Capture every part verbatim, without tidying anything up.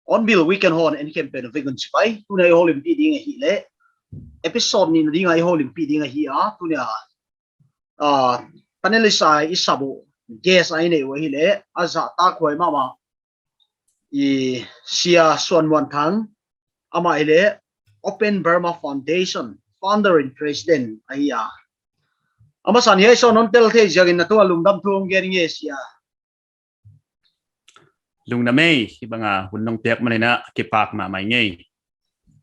Hornbill Weekend Horn en campaign vek un chibai. Tuni a i houlimpih ding ahihleh, episode nihna ding a i houlimpih ding ahi a, tuni a, ah, panelist a i sap uh, guest a i neih uh ahihleh, a zahtakhuai mahmah, i Sia Suan Muan Thang, amah ahihleh Open Burma Foundation founder and president ahi a. Amah san hiai show non tel thei ziakin na tung a lungdam thu hon gen ing e Sia. Lungdam e, hibang a hun non piak manin a kipak mahmah ing e.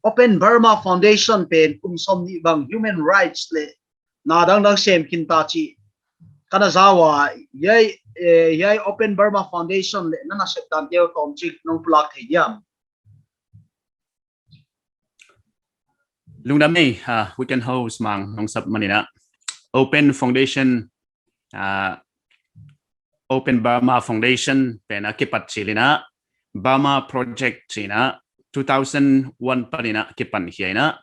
Open Burma Foundation pen kum sawmnih bang human rights leh na dangdang sem khin ta chih ka na zak ua, hiai, eh, hiai Open Burma Foundation leh na nasep dante uh tawmchik non pulak thei diam? Lungdam e, ah, Weekend Horn mang non sap manin a. Open Foundation, ah, Open Burma Foundation pen a kipat chil in a, Burma Project chi in a, two thousand one panin a kipan hi a in a,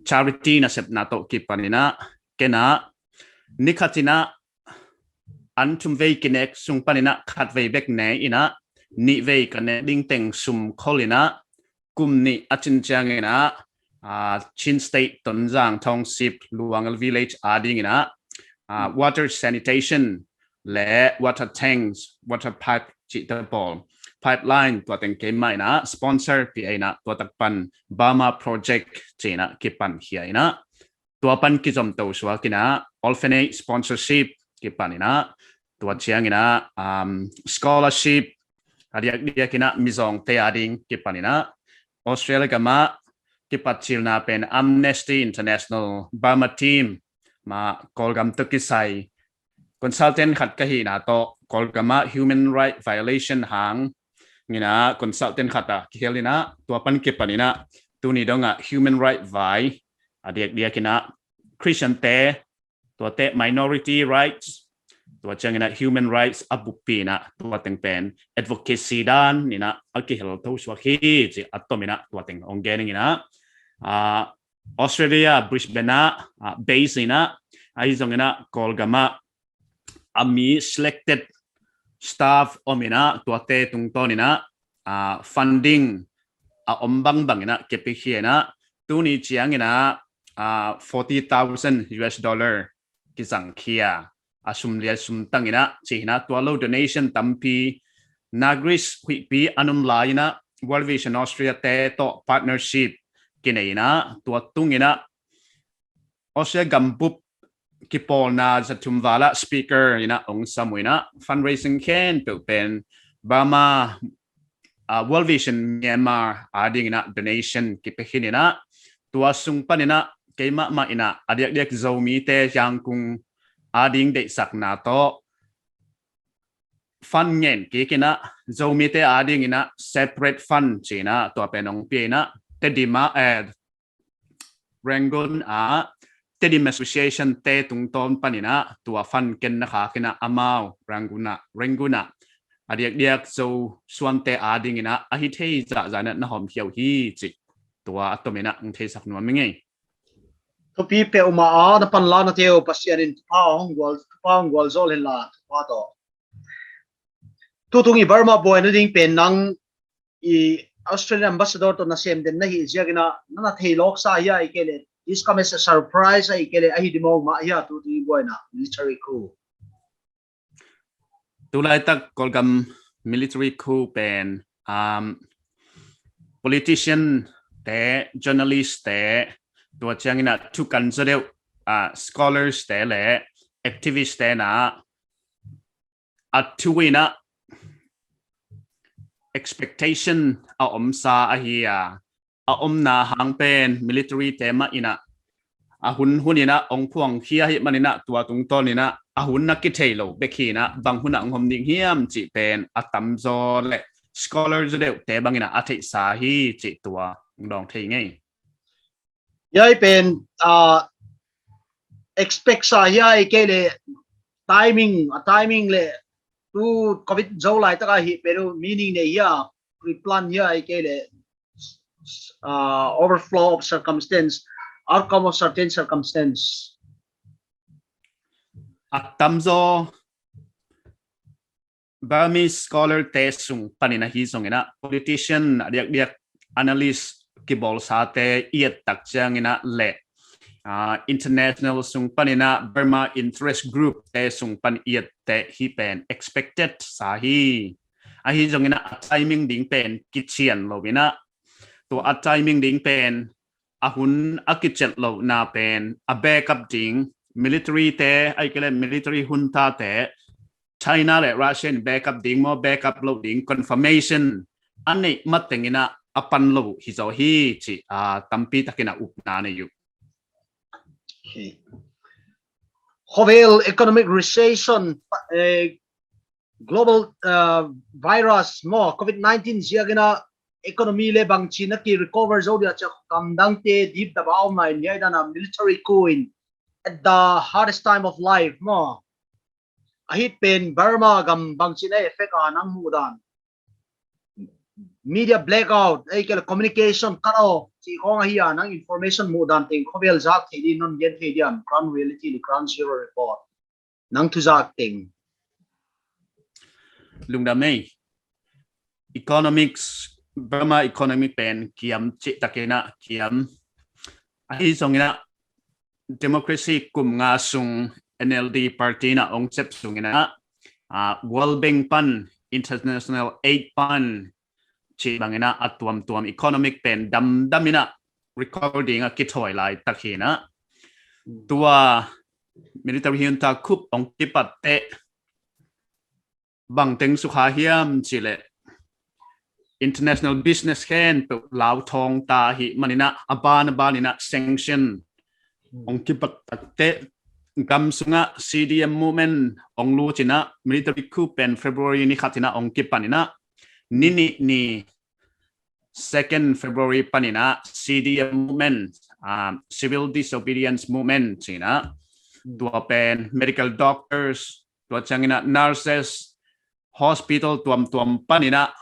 charity nasepna toh kipan in a, ken a, ni khat in a, an thum vei kinek sung panin a khat vei bek ne in a, nih vei ka nek ding teng sum khol in a, kum nih a chin chiangin a, ah, Chin State Tonzang Township Luang Village adingin a, ah, water sanitation leh water tanks, water pipe chihte pawl, pipeline tua teng keimah in a sponsor pia in a, tua tak pan Burma Project chi in a kipan hi a in a, tua pan kizom tou suak in a, orphanage sponsorship kipan in a, tua chiangin a, um, scholarship, a diakdiak in a mizawngte ading kipan in a, Australia gam a kipat chilna pen Amnesty International Burma team mah Kawlgam toh kisai consultant khat ka hihna toh Kawlgam a human right violation hangin a consultant khat a kihel in a, tua pan kipan in a, tuni dong a human right vai, a diakdiak in a Christian te, tuate minority rights, tua chiangin a human rights a buppi in a, tua teng pen advocacy dan in a a kihel tou suak hi chih a tom in a tua teng hon gen ing in a, ah, Australia, Brisbane a, ah, base in a, ahi zongin a Kawlgam a a mi selected staff om in a, tuate tungtawn in a, ah, funding a om bangbang in a kipia hi in a, tuni chiangin a, ah, forty thousand U S dollar kizang khia, a sum lian sum tang in a, chi in a, tua lou donation tampi, Nagris huihpi a om lai in a, World Vision Australia te toh partnership kinei in a, tua tung in a, Australia gambup kipawlna za thum val a speaker in a hong sam uh in a, fundraising khempeuh pen Burma, ah, World Vision Myanmar adingin a donation kipia hi in a, tua sung panin a keimahmah in a, a diakdiak Zomite Yangon ading deihsakna toh fund ngen kik in a, Zomite adingin a separate fund chi in a, tua pen hong pia in a, Tedim a, eh, Rangoon a Tedim Association te tungtawn panin a, tua fund kenna khak in a, amau Rangoon a, Rangoon a a diakdiak Zo suante adingin a, a hithei zahzah in a na hawm khia uh hi chih tua a tom in a hon theisak nuam ing e. Thupi peuhmah a, na panlaknate uh Pasian in thupha hon gual, thupha hon gualzawl hen la, thupha toh. Tutung i Burma buaina ding pen nang i Australian ambassador toh nasem den na hih ziakin a, na na theilawksa hia, ahihkeileh this come as a surprise, ahihkeileh a hi dimawk mah hia tutung i buaina military coup? Tulaitak Kawlgam military coup pen, um, politician te, journalist te, tua chiangin a thukan zaw deuh, ah, scholars te leh activist te na a thu in a expectation a omsa ahi a, a omna hang pen military te mah in a, a hun hun in a ong phuang khia hi man in a, tua tungtawn in a, a hun a kithei lou bek hi in a, bang hun a ong hom ding hiam chih pen a tamzaw leh scholar zaw deuh te bang in a a theihsa hi chih tua ong dawng thei ngei. Hiai pen, ah, expect sa hiai kei leh timing, a timing leh tu covid zou lai tak a hi pen meaning nei hia, pre-plan hiai kei leh, ah, overflow of circumstance, outcome of certain circumstance. A tamzaw Burmese scholar te sung panin ahi zongin a, politician a diakdiak analyst kibawlsa te i et tak chiangin a leh, ah, international sung panin a Burma interest group te sung pan i et te hi pen expected sa hi. Ahi zongin a, a timing ding pen kichian lou in a, tua a timing ding pen a hun a kichet louhna pen a backup ding, military te, ahihkeileh military junta te, China leh Russia in backup ding maw, backup lou ding, confirmation a neih mateng in a a pan lou hi zaw hi chih, ah, tampi takin a upna nei uh. Okay. Khovel economic recession, eh, global, uh, virus maw, covid nineteen ziakin a economy leh bangchin a ki recover zou dia chia, gamdang te dipdap a om lai in, hiai dan a military coup in at the hardest time of life maw. Ahi pen Burma gam bangchin a effect a nang muhdan. Media blackout, ahihkeileh communication cut off, chih khong ahi a nang information muhdan teng khovel zak thei di, non gen thei diam, ground reality leh ground zero report. Nang thu zak teng. Lungdam ei. Economics, Burma economic pen kiam chih takin a kiam. Ahi zongin a democracy kum nga sung N L D party in a ong chep sungin a, ah, World Bank pan, international aid pan, chih bangin a a tuamtuam economic pen damdam in a recover ding a kithawi lai tak hi in a. Tua military junta coup ong kipat teh bangteng sukha hiam chih leh international business khempeuh lau thawng ta hi man in a, a ban a ban in a sanction ong kipat tak teh, gam sung a C D M movement ong lut in a, military coup pen February ni khat in a ong kipan in a, ni nih ni second February panin a C D M movement, ah, civil disobedience movement chi in a, tua pen medical doctors, tua chiangin a nurses, hospital tuamtuam panin a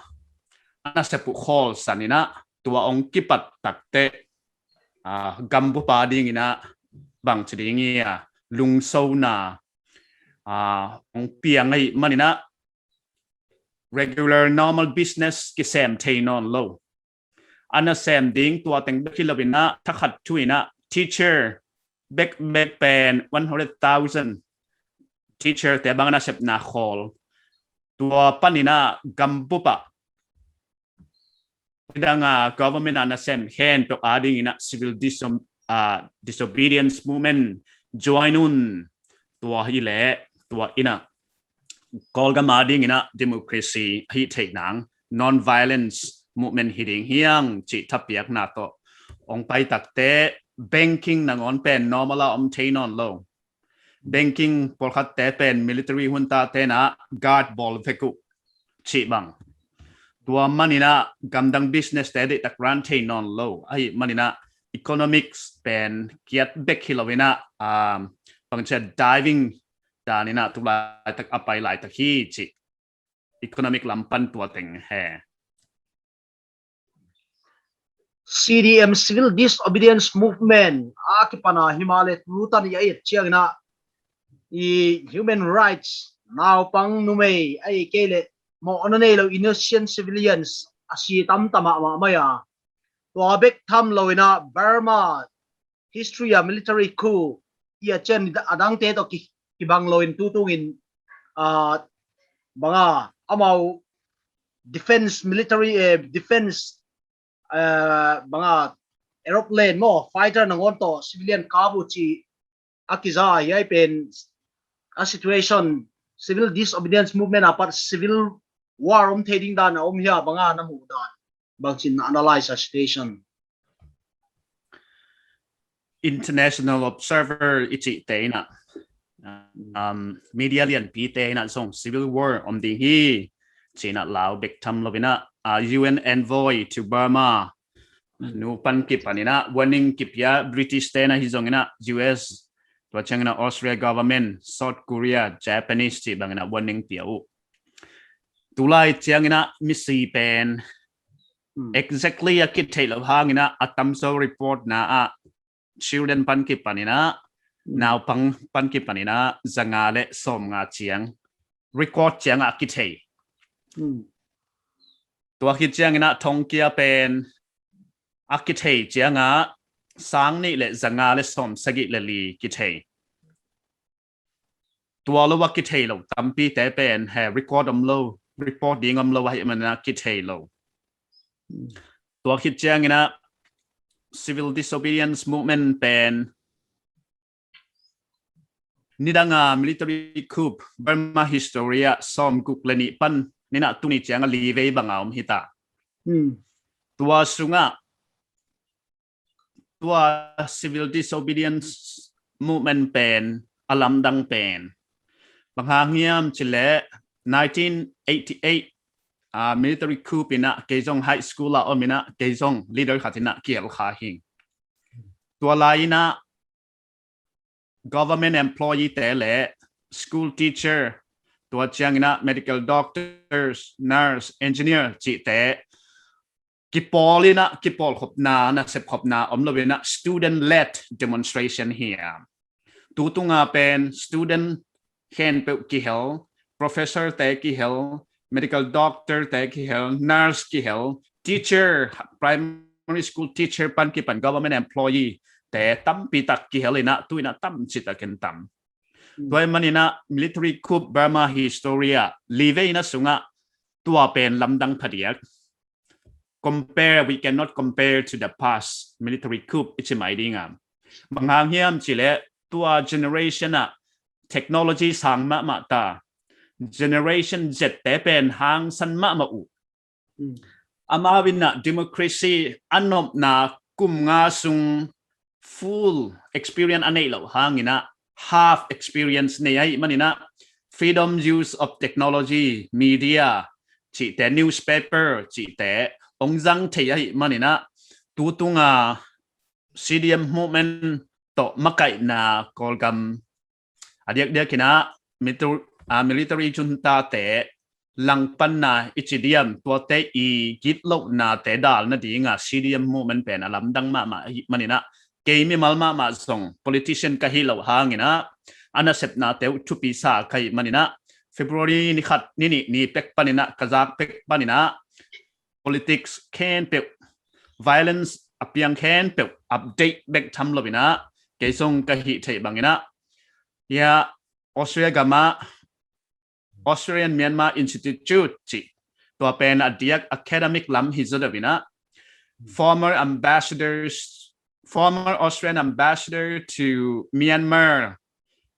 a nasep uh khawlsan in a, tua ong kipat tak teh, ah, gambup a ding in a bangchi ding hia, lungsouna, ah, ong piang ahih man in a, regular normal business kisem thei nawn lou. A nasem ding tua teng bek hilou in a, thakhat thu in a, teacher bekbek pen one hundred thousand teacher te bang a nasepna khawl. Tua panin a gambup a nidang a government a nasem khempeuh a ding in a civil disom-, ah, disobedience movement join un. Tua hi leh, tua in a Kawlgam a ding in a democracy hi theih nang, non-violence movement hi ding hiang chih thapiakna toh ong pai tak teh, banking nangawn pen normal a om thei nawn lou. Banking pawlkhat te pen military junta te'n a guard bawl vek uh chih bang. Tua man in a gamdang business te deihtak run thei nawn lou. Ahih man in a economics pen kiat bek hilou in a, um, bangchi a diving dan in a tulai tak a pai lai tak hi chih. Economic lam pan tua teng hi. C D M, Civil Disobedience Movement a kipan a himahleh tutan i et chiang in a, i human rights, naupang, numei, ahihkeileh mawhna neilou innocent civilians a si tamtam mahmah mai a. Tua bek tham lou in a Burma history a military coup i a chen a dangte toh ki, kibang lou in tutung in, ah, bang a, amau defense military, eh, defense, eh, bang a, aeroplane maw, fighter nangawn toh civilian kap uh chih a kiza hiai pen a situation, civil disobedience movement apat civil War om thei ding dan a om hia, bang a na muh dan? Bangchin na analyse a situation? International Observer i chihte in a, um, media lianpite in a zong civil war om ding hi chi in a lau bek tham lou in a, uh, U N envoy to Burma nu pan kipan in a warning kipia, British te in a hi zong in a, U S, tua chiang in a Australia government, South Korea, Japanese chih bang in a warning pia uh. Tulai chiang in a misi pen exactly a kitheih lou hang in a, a tamzaw report na a children pan kipan in a, naupang pan kipan in a, zanga leh sawmnga chiang record chiang a kithei. Tua khit chiang in a thongkia pen a kithei chiang a sangnih leh zanga leh sawmsagih leh li kithei. Tua lou a kithei lou tampite pen he record om lou, report ding om lou ahihman in a kithei lou. Tua khit chiang in a civil disobedience movement pen nidang a military coup Burma history a sawmguk leh nih pan in a tuni chiang a li vei bang a om hita. Tua sung a tua civil disobedience movement pen a lamdang pen bang hang hiam chih leh nineteen eighty-eight, ah, military coup in a kei zong high school a om in a kei zong leader khat in a kiel kha hi. Tua lai in a government employee te leh school teacher, tua chiang in a medical doctors, nurse, engineer chihte kipawl in a, kipawl khopna, nasep khopna om lou in a student led demonstration hi a. Tutung a pen student khempeuh kihel, professor te kihel, medical doctor te kihel, nurse kihel, teacher, primary school teacher pan kipan government employee te tampi tak kihel in a, tu in a tam chi tak in tam. Tua ahihman in a military coup Burma history a li vei na sung a tua pen lamdang phadiak. Compare, we cannot compare to the past military coup i chi mai ding a. Bang hang hiam chih leh tua generation a technology sang mahmah ta. Generation Z te pen hangsan mahmah uh. Amau in a democracy a nopna kum nga sung full experience a neih lou hang in a half experience nei ahihman in a freedom use of technology, media chihte, newspaper chihte ong zang thei ahihman in a tutung a C D M movement toh makaihna Kawlgam a diakdiak in a mitu-, ah, military junta te langpanna i chi diam, tuate i gitlouhna te dalna ding a C D M movement pen a lamdang mahmah ahihman in a kei mimal mahmah zong politician ka hih lou hang in a a nasepna te uh thupi sa ka hihman in a February ni khat, ni nih, ni pek pan in a ka zak pek pan in a politics khempeuh, violence a piang khempeuh update bek tham lou in a kei zong ka hih theih bang in a, ya, Australia gam a Australian Myanmar Institute chih, tua pen a diak academic lam hi zaw deuh in a, former ambassadors, former Australian ambassador to Myanmar,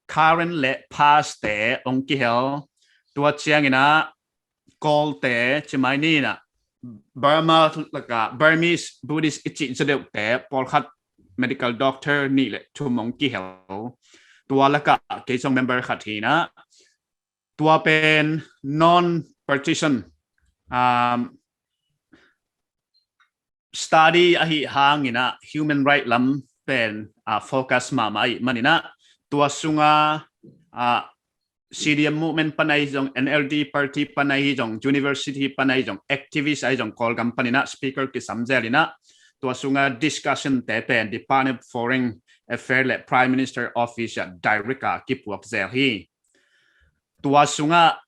current leh past te ong kihel, tua chiang in a Kawl te chi mai ni in a, Burma laka Burmese Buddhist i chih zaw deuh te pawlkhat medical doctor nih leh thum ong kihel. Tua laka kei zong member khat hi in a, tua pen non-partisan, um, study ahih hang in a human right lam pen, ah, focus mahmah ahihman in a tua sung a, ah, C D M movement pan ahi zong, N L D party pan ahi zong, university pan ahi zong, activist ahi zong, Kawlgam pan in a speaker kisam zel in a tua sung a discussion te pen Department of Foreign Affairs leh Prime Minister Office a direct a kipuak zel hi. Tua sung a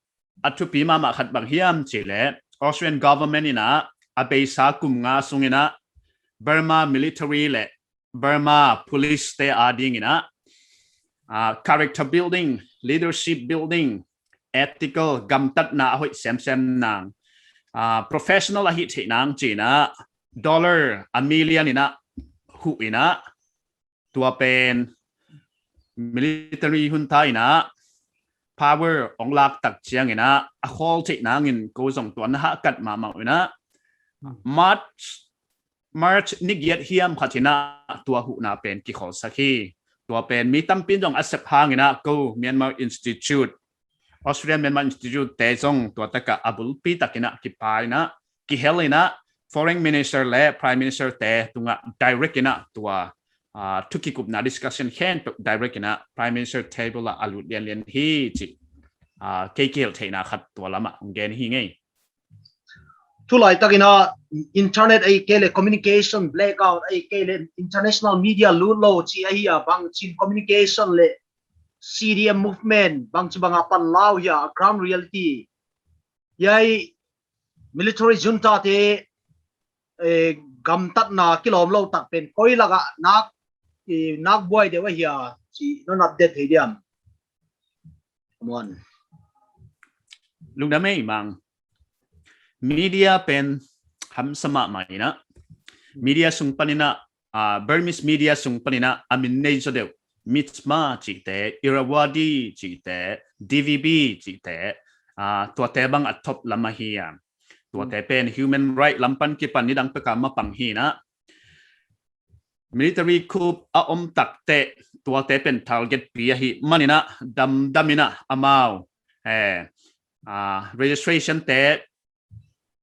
a thupi mahmah khat bang hiam chih leh Australian government in a a beisa kum nga sung in a Burma military leh Burma police te a ding in a, ah, character building, leadership building, ethical, gamtatna a hoih semsem nang, ah, professional ahih theih nang chi in a dollar a million in a huh in a, tua pen military junta in a power ong lak tak chiang in a, a khawl theih nangin kou zong tua na hahkat mahmah uh in a. March, March ni giat hiam khat in a tua huhna pen kikhawl sak hi. Tua pen mi tampi in zong a sep hang in a, kou Myanmar Institute, Australian Myanmar Institute te zong tua tak a a bulpi tak in a kipai in a, kihel in a, Foreign Minister leh Prime Minister te tung a direct in a tua, ah, thu kikupna discussion khempeuh direct in a Prime Minister table ah a lut lianlian hi chih, ah, kei kihel theihna khat tua lam ah hong gen hi ngei. Tulai tak in a internet ahihkeileh communication blackout ahihkeileh international media lut lou chih ahi a, bangchin communication leh C D M movement bangchi bang a pan lau hia, ground reality. Hiai military junta te, eh, gamtatna kilawm lou tak pen koi lak ah nak, eh, nak buai deuh ahia chih non update thei diam? Come on. Lungdam ei Mang. Media pen hamsa mahmah in a. Media sung pan in a, ah, Burmese media sung pan in a a min nei zaw deuh, Michma chihte, Irrawaddy chihte, D V B chihte, ah, tuate bang a top lam ahi a. Tuate pen human right lam pan kipan nidang pek a mapang hi in a. Military coup a om tak teh tuate pen target pi ahih man in a, damdam in a amau, eh, ah, registration te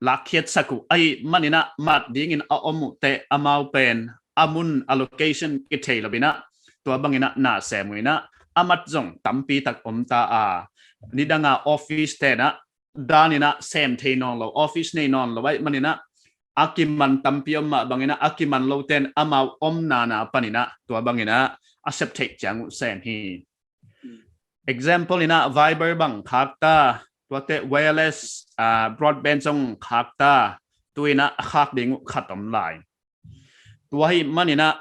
lakkhiat sak uh ahih man in a, mat ding in a om uh teh amau pen a mun a location kithei lou in a, tua bang in a na sem uh in a, a mat zong tampi tak om ta a. Nidang a office te in a dan in a sem thei nawn lou, office nei nawn lou ahih man in a, a kiman tampi om mah bang in a, a kiman lou ten amau omna na pan in a tua bang in a a sep theih chiang uh sem hi. Example in a Viber bang khak ta, tuate wireless, ah, broadband zong khak ta, tu in a a khak ding uh khat om lai. Tua ahih man in a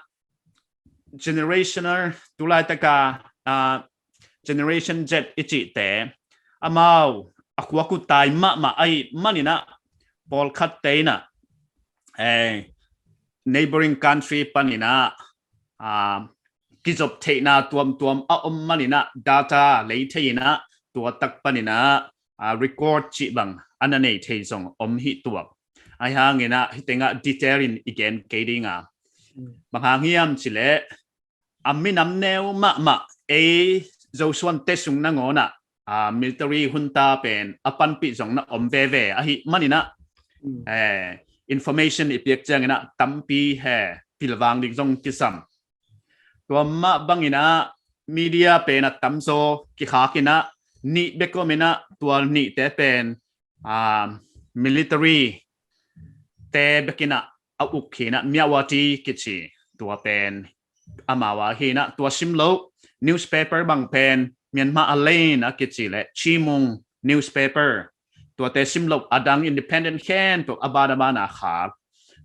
generational, tulai tak a, ah, Generation Z i chihte, amau a khuak uh tai mahmah ahih man in a, pawlkhat te in a, eh, neighboring country pan in a, ah, kizop theihna tuamtuam a om man in a, data lei thei in a, tua tak pan in a, ah, record chih bang ana nei thei zong om hi tuak. Ahih hang in a, hi teng a detail in i gen kei ding a. Bang hang hiam chih leh, a minam neu mahmah, ei Zosuan te sung nangawn a, ah, military junta pen a panpih zong na om veve ahih man in a, eh, information i piak chiang in a tampi he pilvang ding zong kisam. Tua mah bang in a media pen a tamzaw kikhak in a, nih bek om in a, tua nihte pen, ah, military te bek in a a uk hi in a, Myawaddy kichi, tua pen amau a hi in a, tua simlouh newspaper bang pen Myanmar Aleng a kichi leh Chimung newspaper, tuate simlouh a dang independent khempeuh a ban a ban a khak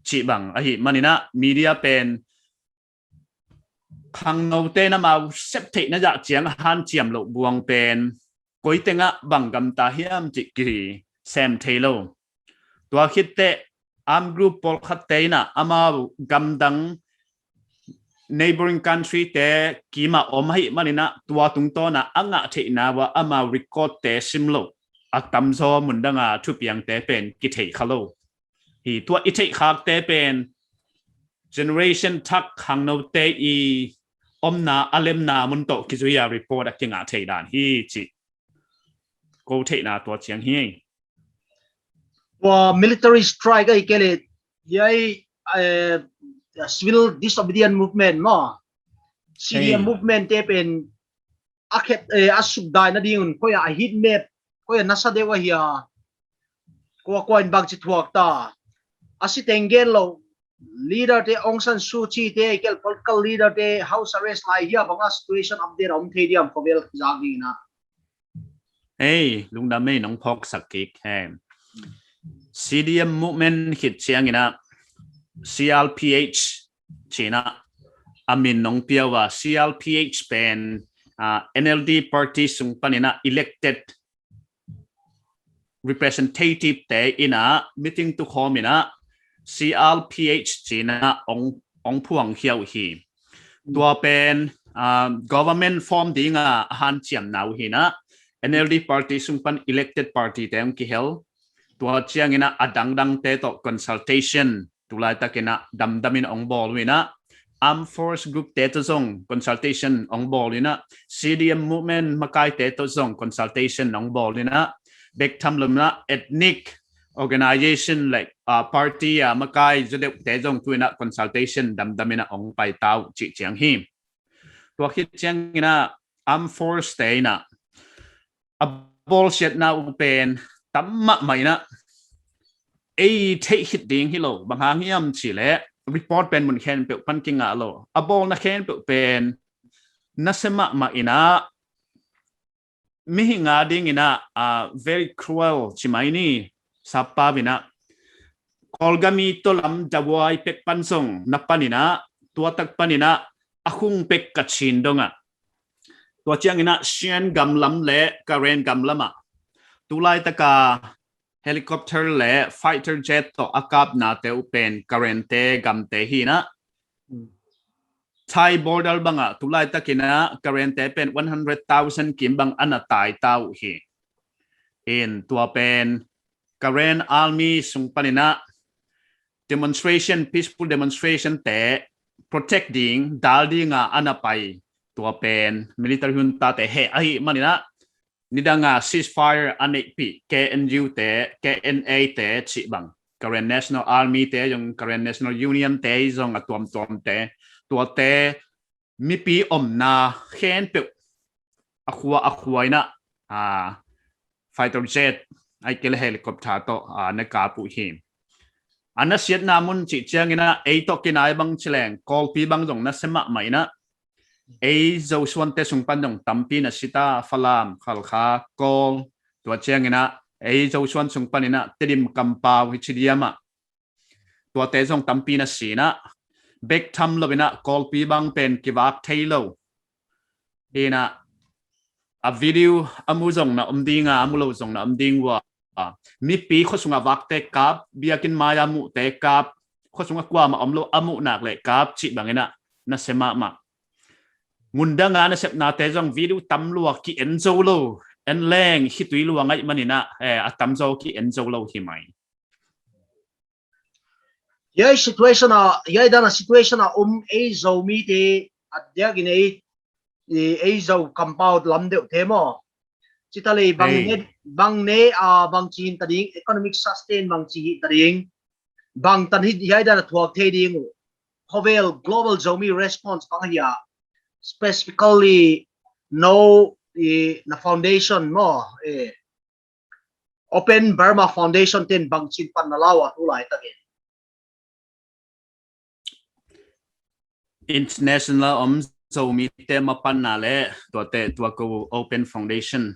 chih bang ahih man in a, media pen khangnoute in amau sep theihna zah chiang a hanciam louh buang pen koi teng a bang gamta hiam chih kisem thei lou. Tua khit teh armed group pawlkhat te in a amau gamdang neighboring country te kim a om ahih man in a, tua tungtawn a a ngah theihna ua amau record te simlouh a tamzaw mun dang a thupiang te pen kithei kha lou. Hi tua i theih khak te pen generation thak khangnoute i omna a lemna mun toh kizui a report a kingah thei dan hi chih kou theihna tua chiang hi. Tua military strike ahihkeileh hiai, eh, civil disobedient movement maw, C D M movement te pen a khet, eh, a sukdaina ding un koi a heat map, koi a nasa deuh ahia, kua kua in bangchi thuak ta, a si teng gen lou, leader te, Aung San Suu Kyi te, kel political leader te house arrest lai hia, bang a situation update om thei diam, khovel zak ding in a. Ei, lungdam ei, nong phawk sak kik hen. C D M movement khit chiang in a, C R P H chi in a a min nong pia ua, C R P H pen, ah, N L D party sung pan in a elected representative te in a meeting tukhawm in a, C R P H chi in a ong, ong phuang khia uh hi. Tua pen, ah, government form ding a hanciamna uh hi in a, N L D party sung pan elected party te hong kihel. Tua chiangin a dangdang te toh consultation tulai takin a damdamin hong bawl uh in a, armed force group te toh zong consultation hong bawl uh in a, C D M movement makai te toh zong consultation hong bawl uh in a, bek tham lou in a ethnic organization like, uh, party a makai zaw deuh te zong tu in a consultation damdamin a hong pai ta uh chih chiang hi. Tua khit chiangin a armed force te in a, a bawlsiatna uh pen tam mahmah in a, ei theih khit ding hilou, bang hang hiam chih leh report pen mun khenpeuh pan kingah lou. A bawlna khenpeuh pen nasia mahmah in a, mihing a dingin a, ah, very cruel chi mai ni, sap pau in a. Kawlgam i tolam Dawai pek pan zong na pan in a, tua tak pan in a, a khung pek ka chin dong a. Tua chiangin a Shan gam lam leh Karen gam lam a tulai taka helicopter leh fighter jet toh a kapna te uh pen Karen te gam te hi in a. Thai border bang a tulai takin a Karen te pen one hundred thousand kim bang ana tai ta uh hi. In tua pen Karen army sung pan in a demonstration, peaceful demonstration te protect ding, dal ding a ana pai. Tua pen military junta te heh ahih man in a, nidang a ceasefire a neihpih K N U te, K N A te chih bang, Karen National Army te zong, Karen National Union te zong a tuamtuam te, tuate mipi omna khenpeuh a khua a khua in a, ah, fighter jet ahihkeileh helicopter toh, ah, na kap uh hi. A nasiatna mun chih chiangin a, ei toh kinai bang chi leng, Kawlpi bang zong nasia mahmah in a, ei Zosuan te sung pan zong tampi na si ta, Falam, Khalkha, Kawl, tua chiangin a, ei Zosuan sung pan in a, Tedim, Kampau, hichi diam a, tuate zong tampi na si in a, bek tham lou in a, Kawlpi bang pen kivak thei lou. Hi in a, a video a mu zong na om ding a, a mu lou zong na om ding ua. Mipi khosung a vak te kap, biakinn mai a muh te kap, khosung a kuamah om lou a muh nak leh kap chih bang in a, nasia mahmah. Mun dang a nasepna te zong video tam lua ki en zou lou, en leng khitui lua ngei man in a, eh, a tam zaw ki en zou lou hi mai. Hiai situation a, hiai dan a situation a om ei Zomi te, a diakin ei, ei, ei Zo compound lam deuh te maw. Chita leh bang ne, bang ne, ah, bang chi hita ding, economic sustain bang chi hita ding, bang tan hi hiai dan a thuak thei ding uh. Khovel global Zomi response bang hia, specifically no, i, na foundation maw, eh, Open Burma Foundation ten bang chin pan na lau a tulai takin. International om Zomi te mapanna leh, tuate, tua ko Open Foundation,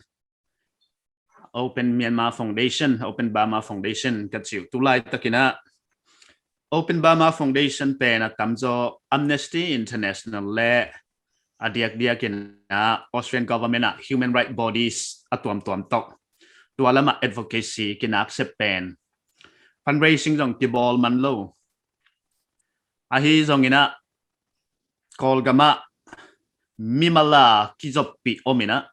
Open Myanmar Foundation, Open Burma Foundation ka chi uh tulai takin a, Open Burma Foundation pen a tam zaw Amnesty International leh a diakdiakin a Australian government a human right bodies a tuamtuam toh, tua lam a advocacy kinak sep pen, fundraising zong kibawl man lou. Ahi zongin a Kawlgam a mimal a kizoppih om in a,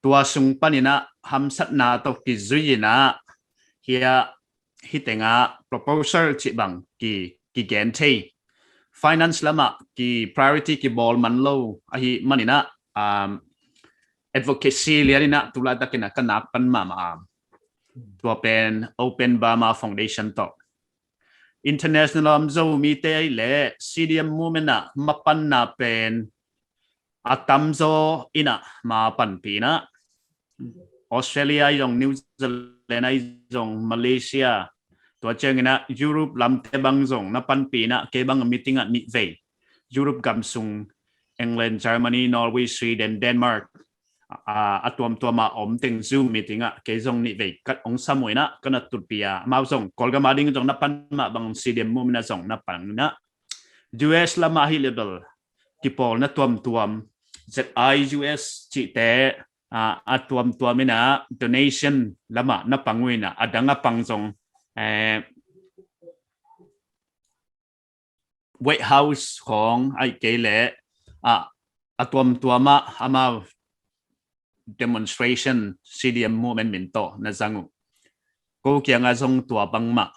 tua sung pan in a hamsatna toh kizui in a, hiai hi teng a proposal chih bang ki, kigen thei. Finance lam a ki priority kibawl man lou ahih man in a, um, advocacy lian in a tulai takin a ka nak pan mahmah a, tua pen Open Burma Foundation toh. International om Zomi te leh C D M movement a mapanna pen a tam zaw in a mapanpih in a, Australia ahi zong, New Zealand ahi zong, Malaysia, tua chiangin a Europe lam te bang zong na panpih in a, kei bang meeting a nih vei, Europe gam sung, England, Germany, Norway, Sweden, Denmark, a, a tuamtuam a om teng Zoom meeting a kei zong nih vei ka hong sam uh in a, ka na tutpih a, amau zong Kawlgam a ding zong na pan mah bang C D M movement a zong na pan in a, U S lam a hi level kipawlna tuamtuam, Z I U S chih te, a, a tuamtuam in a donation lam a na pang uh in a, a dang a pang zong, eh, White House khong ahihkeileh, a, a tuamtuam a amau demonstration, C D M movement min toh na zang uh. Kou kianga zong tua bangmah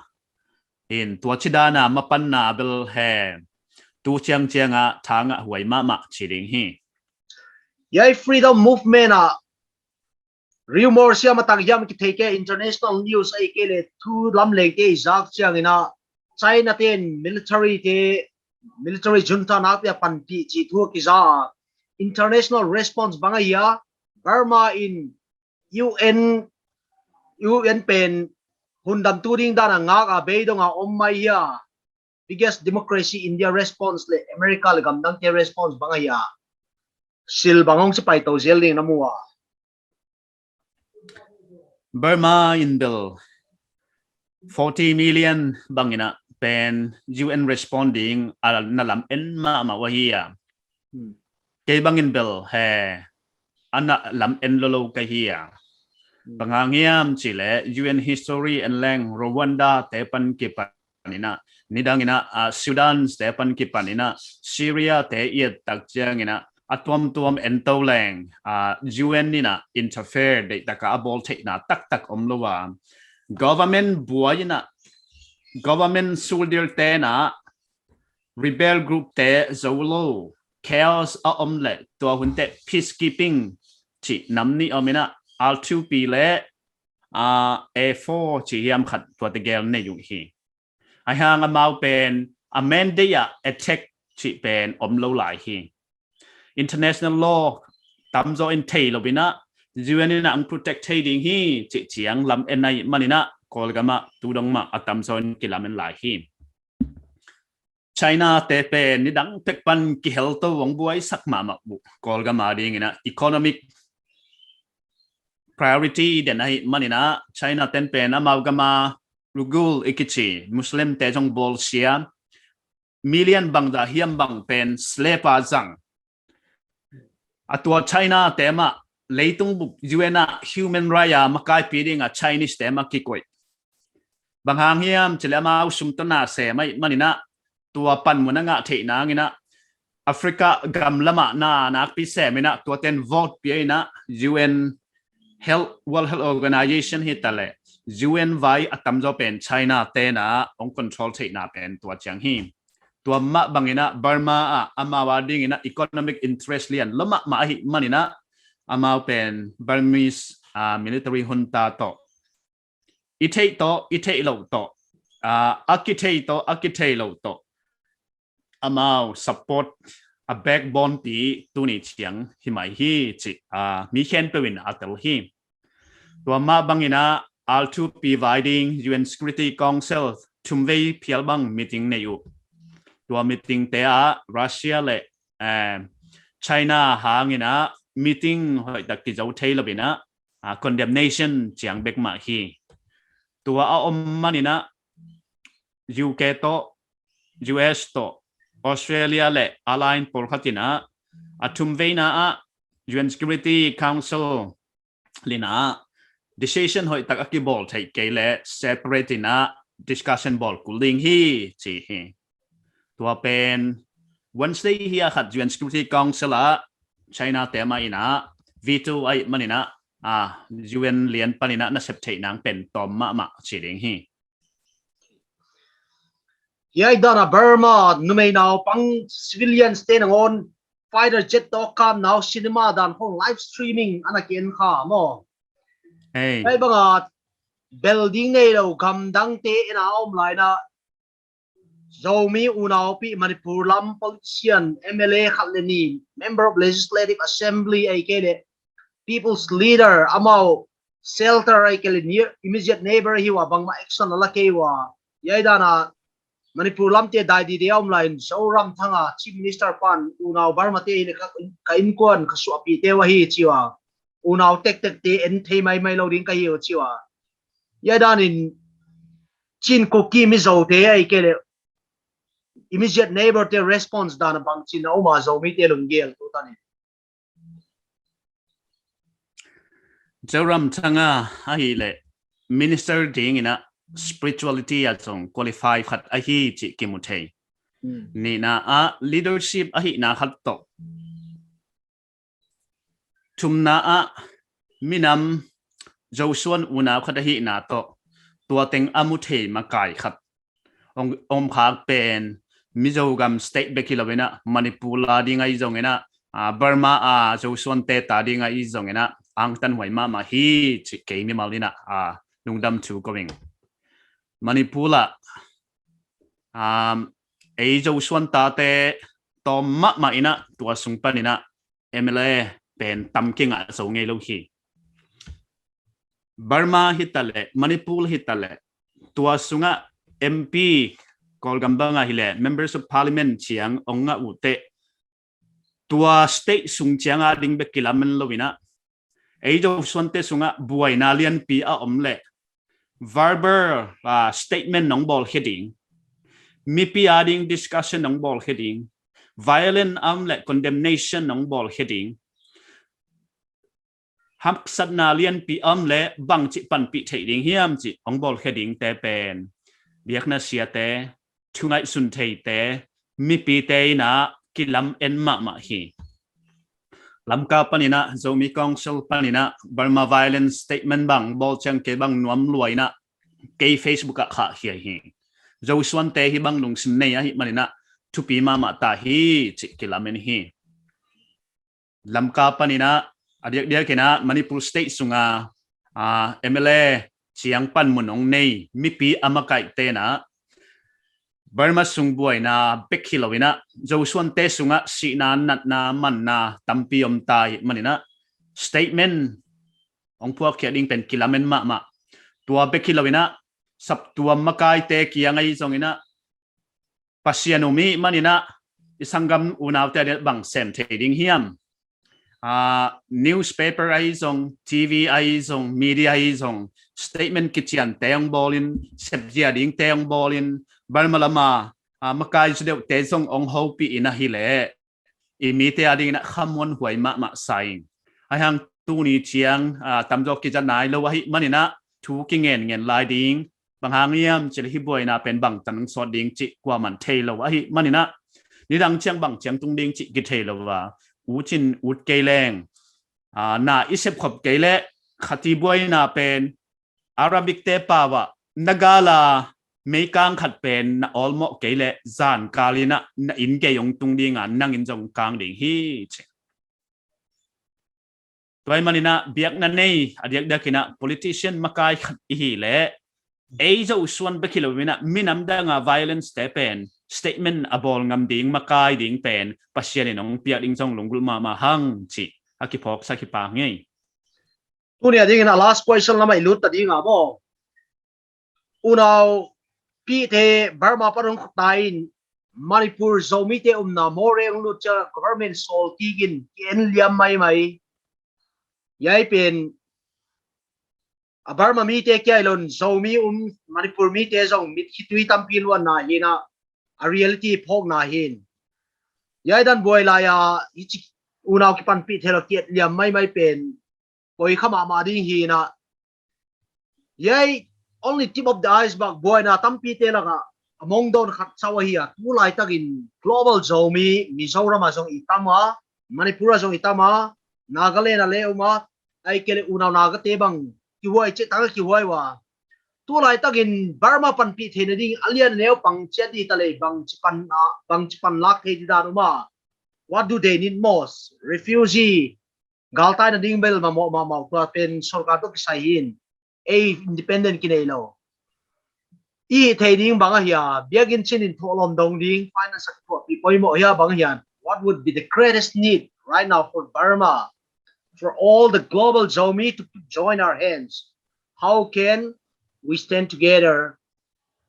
in, tua chidana mapanna bel he tu chiang chianga thangah huai mahmah chi ding hi. Hiai freedom movement a rumor siam a tak hiam kithei kei, international news ahihkeileh thu lamleng te i zak chiangin a, China ten military te, military junta nakpi a panpih chih thu kiza. International response bang ahia? Burma in U N, U N pen hun damtu ding dan a ngak a, beidong a om mai hia? Biggest democracy India response leh America leh gamdangte response bang ahia? Sil bang hong chipai tou zel ding na mu a? Burma in bel forty million bangin a pen U N respond ding a na lam en mahmah uh ahi a. Hmm. Kei bangin bel he a na lam en lolo ka hi a. Hmm. Bang hang hiam chih leh U N history en leng Rwanda te pan kipan in a, nidang in a, ah, Sudan te pan kipan in a, Syria te i et tak chiangin a, a tuamtuam en tou leng, ah, U N in a interfere deih taka a bawl theihna taktak om lou a. Government buai in a, government soldier te'n a rebel group te zou lou, chaos a om leh tua hun te peacekeeping chih nam nih om in a, R two P leh, ah, A four chih hiam khat tuate gel nei uh hi. Ahihhang amau pen a mandate a attack chih pen om lou lai hi. International law tamzaw in theilou in a, U N in a hong protect thei ding hi chih chiang lam en ahihmanin a, Kawlgam ah tu dong mah a tamzaw in kilam en lai hi. China te pen nidang pek pan kihel tou, hong buaisak mahmah uh, Kawlgam adingin a, economic priority den ahihmanin a, China ten pen amau gam a Uyghur i kichi Muslim te zong bawl sia, million bang dah hiam bang pen slave a zang. A tua China te mah leitung bup U N a human right a makaipi ding a Chinese te mah kikoih. Bang hang hiam chih leh amau sum toh na sem ahihmanin a, tua panmun a ngah theih nangin a, Africa gam lam ah na nakpi sem in a, tua ten vote pia in a, U N Health, World Health Organization hitaleh U N vai a tamzaw pen China te'n a hong control theihna pen tua chiang hi. Tua mah bangin a Burma ah amau adingin a economic interest lian lou mahmah ahihmanin a, amau pen Burmese, ah, military junta toh i theih toh, i theihlouh toh, ah, a kithei toh, a kitheilou toh, amau support a backbone pi tuni chiang hi mai hi chih, ah, mi khempeuh in a tel hi. Tua mah bangin a R two P vai ding U N Security Council thumvei phial bang meeting nei uh. Tua meeting te ah Russia leh, eh, China hangin a meeting hoihtak kizou theilou in a, ah, condemnation chiang bek mah hi. Tua a om manin a U K toh, U S toh, Australia leh alliance pawlkhat in a, a thumveina ah U N Security Council in a decision hoihtak a kibawl theih kei leh separate in a discussion bawl kul ding hi chi hi. Tua pen Wednesday hiai khat U N Security Council ah China te mah in a veto ahihmanin a, ah, U N lian panin a na sep theih nang pen tawm mahmah chi ding hi. Hiai dan a Burma numei naupang civilians te nangawn fighter jet toh kam nau cinema dan khong live streaming ana ki en kha maw. Hey. Hiai bang a bel ding neilou gamdang te in a om lai in a, Zomi unaupi Manipur lam politician, M L A khat leh ni, Member of Legislative Assembly ahihkeileh People's Leader, amau shelter ahihkeileh near, immediate neighbor hi ua, bangmah action a la kei ua. Hiai dan a Manipur lam te dai dide a om lai in Zoramthanga Chief Minister pan unau Burma te hi leh ka, ka innkuan ka suahpih te uh ahi chi ua. Unau tektek te en thei maimai lou ding ka hi uh chi ua. Hiai dan in Chin Kuki Mizo te ahihkeileh immediate neighbor te response dan a bangchin a om a Zomi te lunggel tu tan in. Zoramthanga ahihleh minister dingin a spirituality a zong qualify khat ahi chih kimu thei. Hmm. Nihna ah leadership ahihna khat toh. Thumna ah minam Zosuan unau khat ahihna toh tua teng a mu thei makai khat om, om khak pen Mizo gam state bek hilou in a, Manipur a ding ahi zong in a, ah, Burma a Zosuante ta ding ahi zong in a, angtan huai mahmah hi chih kei mimal in a, ah, lungdam thu kou ing. Manipur a, um, ei Zosuan tate tawm mahmah in a, tua sung pan in a, M L A pen tam kingah zou ngeilou hi. Burma hitaleh, Manipur hitaleh, tua sung a M P, Kawlgam bang a hileh, Members of Parliament chiang ong ngah uh teh, tua state sung chiang a ding bek kilamen lou in a, ei Zosuante sung a buaina lianpi a om leh, verbal, ah, statement nong bawl khe ding, mipi a ding discussion nong bawl khe ding, violent a om leh condemnation nong bawl khe ding, haksatna lianpi a om leh bangchi panpih theih ding hiam chih ong bawl khe dingte pen biakna siate, thu ngaihsun theite, mipite in a kilamen mahmah hi. Lamka pan in a, Zomi Council pan in a, Burma violence statement bang bawl chiang kei bang nuam lua in a, kei Facebook ah khah khia hi. Zosuante hibang lungsim nei ahihman in a, thupi mahmah ta hi chih kilamen hi. Lamka pan in a, a diakdiak in a, Manipur state sung a, ah, M L A chiang panmun ong nei mipi a makaite in a, Burma sung buaina bek hilou in a, Zosuante sung a sihna, natna, manna tampi om ta ahihman in a, statement ong phuakkhiak ding pen kilamen mahmah. Tua bek hilou in a, saptuam makaite kiang ahi zong in a, Pasian um ahihman in a, i sanggam unaute ading bang sem thei ding hiam? Ah, newspaper ahi zong, T V ahi zong, media ahi zong, statement kichiante ong bawl in, sep zia dingte ong bawl in, Burma lam a, ah, makai zu deuhte zong ong houpih in ahih leh, i mite ading in a khamuanhuai mahmah sa ing. Ahihhang tuni chiang, ah, tamzaw kizat nailou ahihman in a, thu kingen ngen lai ding, bang hang hiam chih leh hi buaina pen bangtan sawt ding chih kuaman theilou ahihman in a, nidang chiang bang chiang tung ding chih kitheilou a, ut in ut kei leng, ah, na i sep khop kei leh, khati buaina pen Arabic te pau ah, na gal a meikang khat pen na awlmoh kei leh, zan kal in a na inn gei ong tung ding a, nang inn zong kang ding hi chih. Tua ahihman in a, biakna nei, a diakdiak in a, politician makai khat i hih leh, ei Zosuan bek hilou in a, minam dang a violence te pen statement a bawl ngam ding, makai ding pen Pasian in ong piak ding zong lunggulh mahmah hang chih a kiphawksak hi pah ing. Tuni a ding in a last question lam ah i lut ta ding a maw. Unaupite Burma pan ong khut ta in Manipur Zomite umna Moreh ong lut chiang a government sawl kik in ki en liam maimai. Hiai pen a Burma mite kia hilou in Zomi um Manipur mite zong mit khitui tampi luanna hi in a, a reality phawkna hi in. Hiai dan buai lai a, hichi unau kipanpih theilou ki et liam maimai pen poi kha mahmah ding hi in a. Hiai only tip of the iceberg, buaina tampite lak ah a mongdawn khat chauh ahi a, tulaitak in global Zomi Mizoram ah zong i tam a, Manipur ah zong i tam a, Nagaland ah leng um a, ahihkeileh unau Nagate bang kihuai chih tak a kihuai ua. Tulaitak in Burma panpih theihna ding a lian a neu pang chiat di ta leh bangchi pan, ah, bangchi panlak thei di dan um a. What do they need most? Refugee, galtaina ding bel mahmah mahmah, tua pen sorkar toh kisai hi in, ei independent kineilou. I hih theih ding bang ahia, biakin chin in thohlawm dong ding, finance a kituahpih poimoh hia bang ahia. What would be the greatest need right now for Burma, for all the global Zomi to join our hands? How can we stand together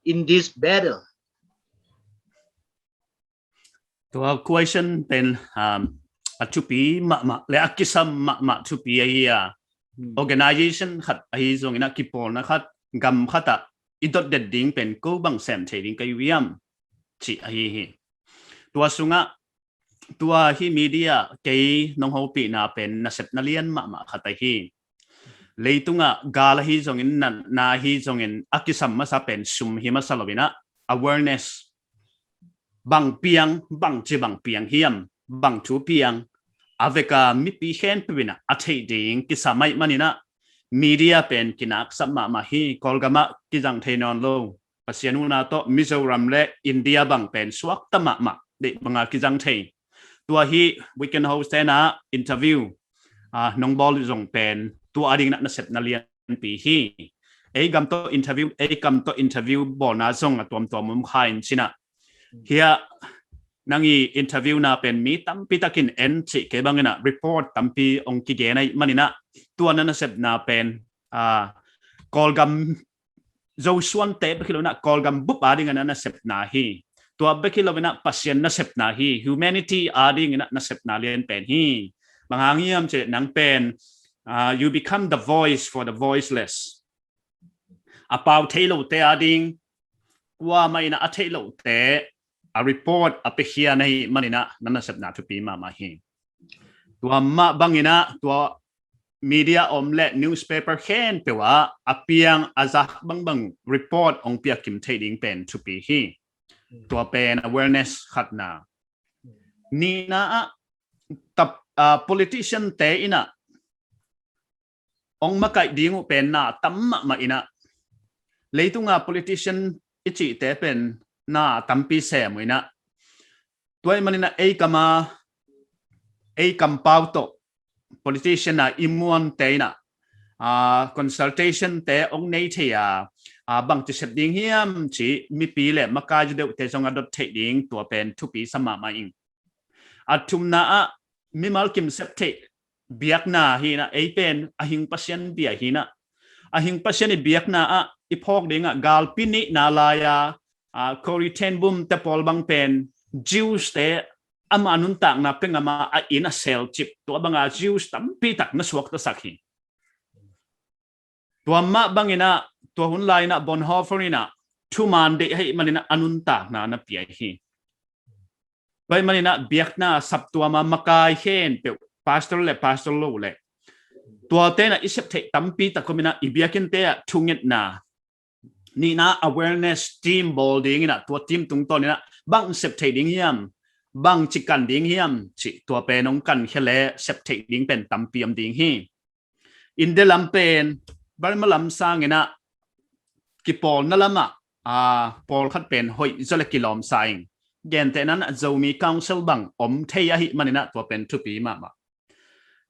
in this battle? Tua question pen, um, a thupi mahmah, leh a kisam mahmah thupi ahi a. Hmm. Organization khat ahi zong in a, kipawlna khat, gam khat ah i dot det ding pen kou bang sem thei ding ka hi uh hiam chih ahi hi. Tua sung ah, tua hi media kei nong houpihna pen nasepna lian mahmah khat ahi. Leitung ah gal ahi zong in, natna ahi zong in, a kisam masa pen sum hi masa lou in a, awareness. Bang piang, bangchi bang piang hiam, bang thu piang, a vek a mipi khempeuh in a theih ding kisam ahih manin a, media pen kinaksap mahmah hi. Kawlgam ah kizang thei nawnlou, Pasian huhna toh Mizoram leh India bang pen suakta mahmah, deih bang a kizang thei. Tua hi Weekend Host te'n a interview a nong bawl zong pen tua ading in a nasepna lianpi hi. Ei gam toh interview, ei kam toh interview bawlna zong a tuamtuam om kha in chin a, hiai nang i interview na pen mi tampi tak in en chih kei bang in a report tampi hong kigen ahih manin a, tua na nasepna pen, ah, Kawlgam Zosuante bek hilou in a Kawlgam bup ading in a nasepna hi. Tua bek hilou in a Pasian nasepna hi. Humanity ading in a nasepna lian pen hi. Bang hang hiam chih leh nang pen, ah, you become the voice for the voiceless. A pau theiloute ading, kuamah in a theihlouhte a report a pe khia ahih manin a na nasepna thupi mahmah hi. Tua mah bang in a tua media om leh newspaper khempeuh ah a piang a zak bangbang report hong piak kim thei ding pen thupi hi. Tua pen awareness khatna. Nihna ah, tap, ah, politician te in a hong makaih ding uh pen na tam mahmah in a, leitung a politician i chihte pen na tampi sem uh in a, tua ahih manin a ei kam a, ei kampau toh politician a i muante in a, ah, consultation te hong nei thei a, ah, bangchi sep ding hiam chih mipi leh makai zaw deuhte zong a dot theih ding, tua pen thupi sa mahmah ing. A thumna ah, mimal kim sep theih biakna hi in a, ei pen a hing Pasian bia hi in a, a hing Pasian i biakna ah i phawk ding a, galpi nihna lai a, ah, Corrie ten Boom te pawl bang pen Jews te ama nuntakna pengam a a inn a sel chip, tua bang a Jews tampi tak na suakta sak hi. Tua mah bang in a, tua hun lai in a Bonhoeffer in a thuman deih ahih manin a a nuntakna na pia hi. Tua ahih manin a biakna saptuam a makai khempeuh, pastor leh pastor lou leh, tuate'n a i sep theih tampi tak om in a, i biakinnte ah thungetna, nihna awareness team bawl ding in a, tua team tungtawn in a bang sep theih ding hiam, bangchi kan ding hiam chih tua pen hong kan khe leh sep theih ding pen tampi om ding hi. India lam pen Burma lam sang in a kipawlna lam ah, ah, pawlkhat pen hoih zaw leh kilawm sa ing. Gentehna in a Zomi Council bang om thei ahih manin a tua pen thupi mahmah.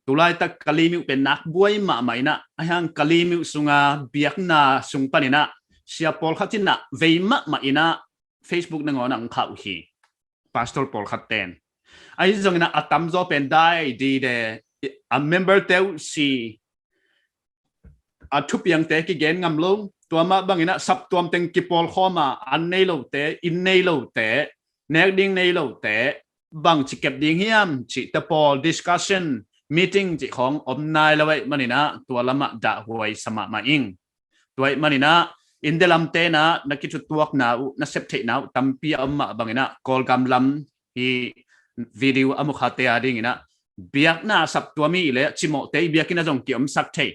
Tulaitak Kalaymyo pen nak buai mahmah in a, ahihhang Kalaymyo sung a biakna sung pan in a sia pawlkhat in a vei mahmah in a Facebook nangawn ah hong khah uhi. Pastor pawlkhat te'n. Ahi zongin a a tamzaw pen dai di de, a member te uh si, a thupiangte kigen ngam lou, tua mah bang in a saptuam teng kipawl khawm a, an neiloute, inn neiloute, nek ding neiloute, bangchi kep ding hiam chih te pawl discussion, meeting chih khong om nailou ahih manin a tua lam ah dahhuai sa mahmah ing. Tua ahih manin a, India lam te'n a na kithutuakna uh, na sep theihna uh tampi a om mah bang in a, Kawlgam lam hi video a mu khate ading in a, biakna saptuam i leh chimohte i biakinn a zong ki om sak thei.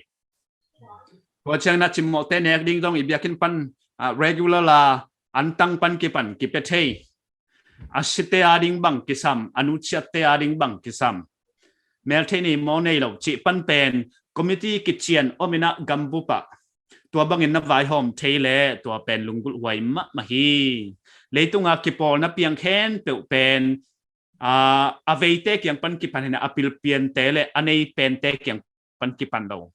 Tua chiang in a chimohte nek ding zong i biakinn pan, ah, regular la, antang pan kipan kipe thei. A site ading bang kisam, a nusiatte ading bang kisam. Mel theih ni maw neilou chih pan pen committee kichian om in a gam bup ah. Tua bang in na vaihawm thei leh tua pen lunggulh huai mahmah hi. Leitung a kipawlna piang khempeuh pen, ah, a veite kiang pan kipan hi in a, a pil piante leh a nei pente kiang pan kipan lou.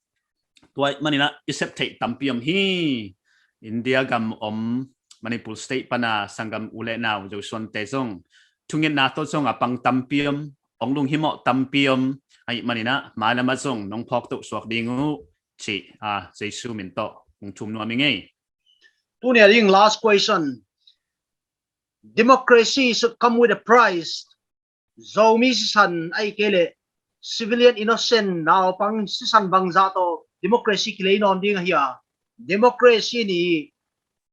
Tua ahih manin a i sep theih tampi om hi. India gam om, Manipur State pan a sanggam u leh nau Zosuante zong thungetna toh zong a pang tampi om, hong lunghimoh tampi om, ahih manin a mailam ah zong nong phawk tou suak ding uh chih, ah, Jesu min toh hong thum nuam ing ei. Tuni a ding last question. Democracy should come with a price. Zomi sisan ahihkeileh civilian innocent naupang sisan bangzah toh democracy kilei nawn ding ahia? Democracy ni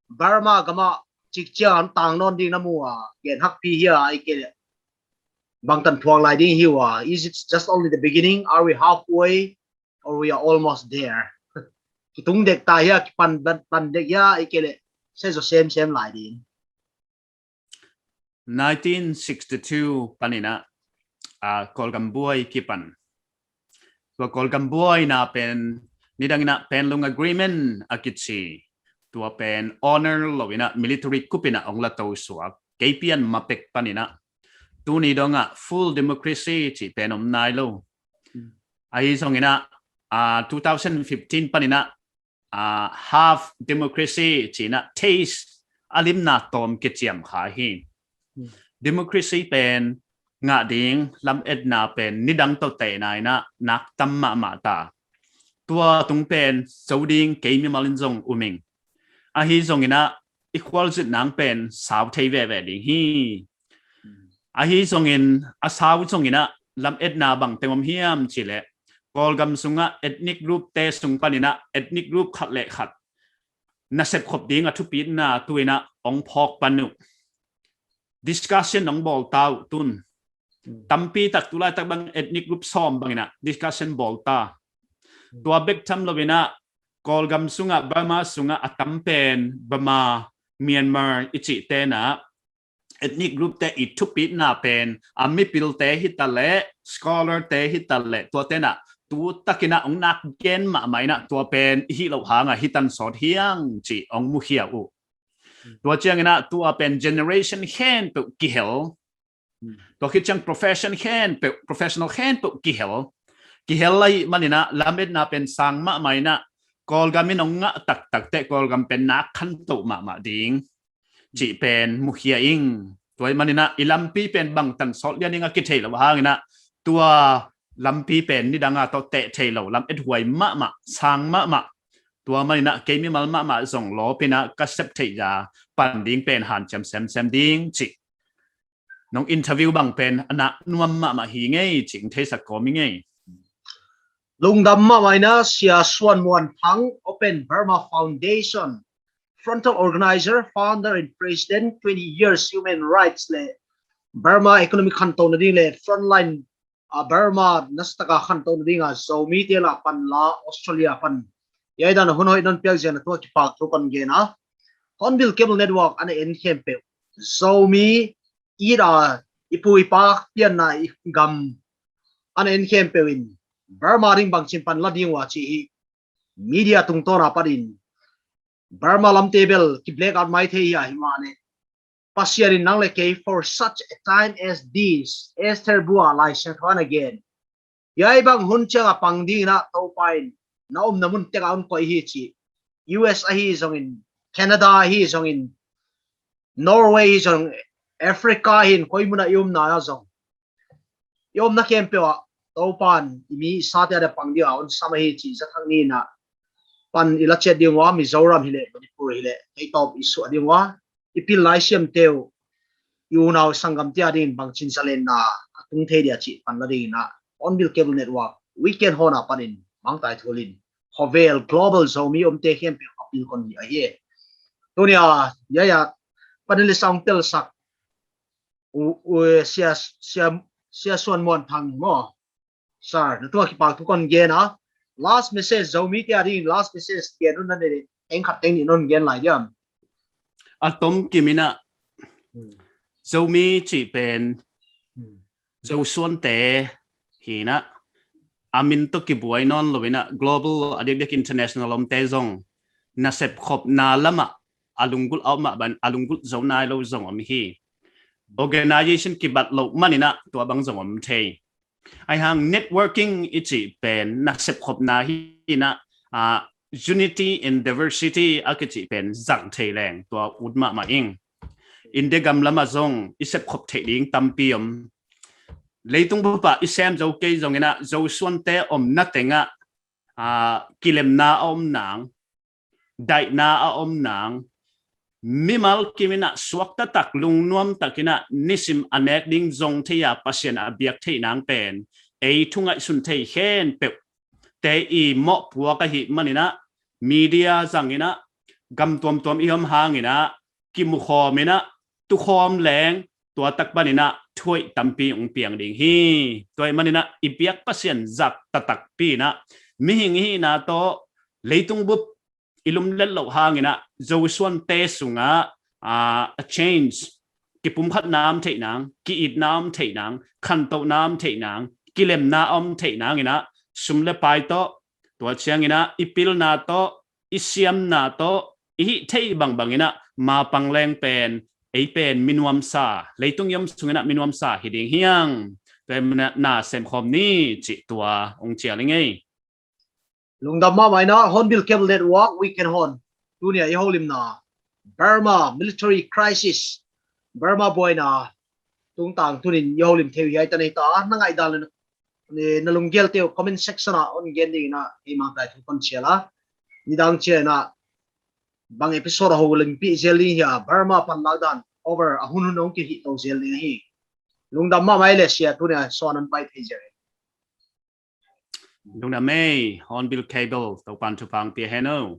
Burma gam ah chikchiang tang nawn ding na mu a, gen hakpi hia ahihkeileh bangtan phuang lai ding hi ua? Is it just only the beginning? Are we halfway? Or we are almost there? Kitung dek ta hia, kipan, pan dek hia, ahihkeileh se zo semsem lai ding? Nineteen sixty-two pan in a, a, Kawlgam buai kipan. Tua Kawlgam buaina pen, nidang in a Panglong Agreement a kichi. Tua pen honor lou in a military coup in a hong la tou suak. Kei pian ma pek pan in a. Tuni dong a full democracy chih pen om nailou. Hmm. Ahi zong in a, a, two thousand fifteen pan in a, a, half democracy chih in a taste a limna tawm kichiam kha hi. Hmm. Democracy pen ngah ding lametna pen nidang toh tehna in a nak tam mahmah ta. Tua tung pen zou ding kei mimal in zong um ing. Ahi zong in a i khualzin nang pen sau thei veve ding hi. Hmm. Ahi zong in a sau zong in a lametna bang teng om hiam chih leh Kawlgam sung a ethnic group te sung pan in a ethnic group khat leh khat nasep khop ding a thupitna tu in a hong phawk pan uh. Discussion hong bawl ta uh tun. Hmm. Tampi tak tulaitak bang ethnic group sawm bang in a discussion bawl ta. Hmm. Tua bek tham lou in a Kawlgam sung a Burma sung a a tam pen Burma, Myanmar i chih te in a ethnic group te i thupitna pen a mipil te hi ta leh, scholar te hi ta leh, tua te in a tu tak in a hong nak gen mahmah in a tua pen i hih louh hang a hi tan sawt hiang chih hong mukhia uh. Hmm. Tua chiang in a tua pen generation khempeuh kihel. Hmm. Tua khit chiang profession khempeuh, professional khempeuh kihel. Kihel lai man in a lametna pen sang mahmah in a Kawlgam in hong ngah taktak te Kawlgam pen nak khantou mahmah ding. Chih pen mukhia ing. Tua ahih man in a i lampi pen bang tan sawt lian ding a kithei louh hang in a tua lampi pen nidang a toh teh thei lou, lamet huai mahmah, sang mahmah. Tua man in a kei mimal mahmah zong lawp in a ka sep theih a pan ding pen hanciam semsem ding chih. Nong interview bang pen a nak nuam mahmah hi ngei chih theisak kawm ing ei. Lungdam mahmah in a Sia Suan Muan Thang, Open Burma Foundation, frontal organizer, founder and president, twenty years human rights leh Burma economic khantouna ding leh frontline a Burma nasataka khantouna ding a Zomi te la pan la Australia pan. Hiai dan a hun hoih non piak ziak in a tua kipahthu kon gen a. Hornbill Cable Network ana en khempeuh, Zomi i da i pu i pa pianna i gam ana en khempeuh in Burma ding bangchin pan la ding ua chih hi media tungtawn a pat in Burma lamte bel ki black out mai thei hi a hi mah leh. Pasian in nang leh kei for such a time as this, Esther bua Laisiangthou in a gen. Hiai bang hun chiang a pang ding in a Toupa in na omna mun teng a hon koih hi chih. U S ahi zong in, Canada ahi zong in, Norway ahi zong, Africa ahi in, koi mun a i omna a zong. I omna khempeuh ah Toupa'n i mi i sate a dia pang ding a hon sam ahi chih za thak ni in a pan i la chiat ding ua, Mizoram hi leh, Manipur hi leh, kei tawp i suah ding ua, i pil lai siam te uh, i unau sanggam te a ding in bangchin zalenna a tung thei dia chih pan la ding in a, Hornbill Cable Network, Weekend Horn a pat in, mangtai thul in, khovel global Zomi omte khempeuh appeal kon hi ahi. Tuni a, hiai a, panelist a hong telsak, u, u, Sia, Sia, Sia Suan Muan Thang maw. Sir, na tung a kipahthu kon gen a. Last message, Zomi te a ding, last message, gen un na ne, teng khat teng nih non gen lai diam. A tom kim in a, Hmm. Zomi chih pen, Hmm. Zosuan te hi in a, a min toh kibuai nawn lou in a, global a diakdiak international omte zong, nasep khopna lam a, a lunggulh a om mah ban, a lunggulh zou nailou zong om hi. Organization kibat lou man in a, tua bang zong om thei. Ahihhang networking i chih pen, nasep khopna hi in a, ah, unity in diversity a kichih pen zang thei leng, tua ut mahmah ing. India gam lam a zong, i sep khop theih ding tampi om. Leitung bup a i sem zou kei zong in a, Zosuan te omna teng a, ah, kilemna a om nang, daihna a om nang, mimal kim in a suakta tak, lungnuam tak in a nisim a nek ding zong thei a Pasian a biak theih nang pen, ei thu ngaihsun thei khempeuh te i mohpuak ahih man in a, media zang in a, gam tuamtuam i om hang in a, kimukhawm in a, tukhawm leng, tua tak ban in a, thu hoih tampi hong piang ding hi. Tua ahih man in a, i biak Pasian zak taktakpi in a, mihing i hihna toh, leitung bup i lumlet louh hang in a, Zosuan te sung a, ah, a change, kipumkhatna om theih nang, ki-itna om theih nang, khantouhna om theih nang, kilemna om theih nang in a, sum leh pai toh, tua chiang in a, i pilna toh, i siamna toh, i hih theih bangbang in a, ma pang leng pen, ei pen mi nuamsa, leitung i om sung in a mi nuamsa hi ding hiang, tua ahihman in a na semkhawm ni chih tua hong chial ing ei. Lungdam mahmah in a, Hornbill Cable Network, Weekend Horn. Tuni a i houlimna, Burma military crisis, Burma buaina tungtang tuni'n i houlim thei uh hiai tan ahi ta, na ngaihdan leh na, na lunggel te uh comment section ah hon gen ding in a, i mangtai thu kon chial a. Nidang chiang in a, bang episode a houlimpih zel ding hia, Burma panlak dan, over a hunhun hong kihih tou zel ding hi. Lungdam mahmah ei leh sia, tuni a show hon pai thei zel. Lungdam ei, Hornbill Cable, Toupa'n thupha hong pia hen aw.